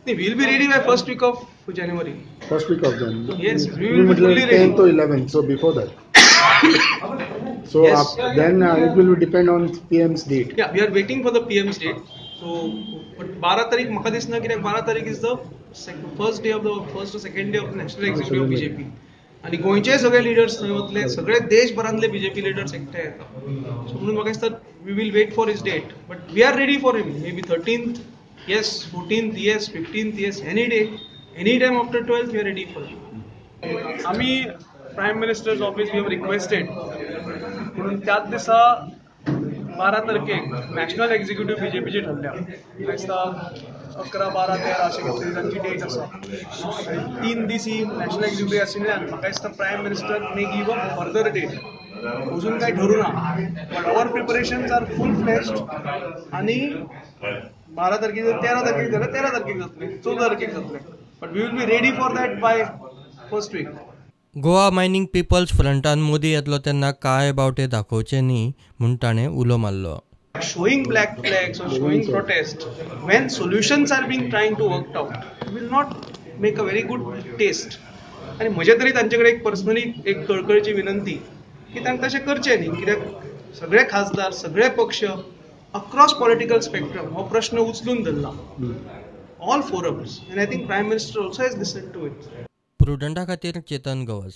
We'll be ready by first week of January. First week of January. Yes, we will be fully ready. 10th or 11th, so before that. So Yes. Then it will depend on PM's date. Yeah, we are waiting for the PM's date. So, but 12 तारीख म्हाका दिसना, कित्याक 12 तारीख is the first day of the first, second day of the national executive of BJP आनी गोंयचे सगळे leaders थंय वतले, सगळे देशभरांतले बीजेपी लिडर्स एकठांय येता. सो म्हणून म्हाका दिसता, we will wait for his date, but we are ready for him. Maybe 13th, yes, 14th, yes, 15th, yes, any day, any time after 12th, we are ready for him. आमी Prime Minister's office we have requested म्हणून त्याच दिसा 12 तारखेक national executive बीजेपीची ठरल्या. म्हाका दिसता 11, 12, 13 अशें कितें तरी तांची डेट आसा आनी 3 दीस ही नॅशनल एक्झिक्युटिव्ह आशिल्ल्यान म्हाका दिसता Prime Minister may give a further date. अजून काय ठरू ना, but our preparations are full fledged आणि 12 तारखेक जर 13 तारखेक जाल्यार 13 तारखेक जातले, 14 तारखेक जातले, but we will be ready for that by first week. Goa mining people's फ्रंटान Modi येतलो तेन्ना काळे बावटे दाखोवचे न्ही म्हूण ताणें उलो मारलो. Showing black flags or showing protest when solutions are being trying to worked out will not make a very good taste. आणि म्हजे तरी तांचे कडेन एक पर्सनली एक कळकळीची विनंती की तांकां तशें करचें न्ही, कित्याक सगळे खासदार, सगळे पक्ष, अक्रॉस पॉलिटिकल स्पेक्ट्रम हो प्रश्न उचलून धरला, all forums, and I think Prime Minister also has listen to it. प्रुडंटा खातीर चेतन गवस.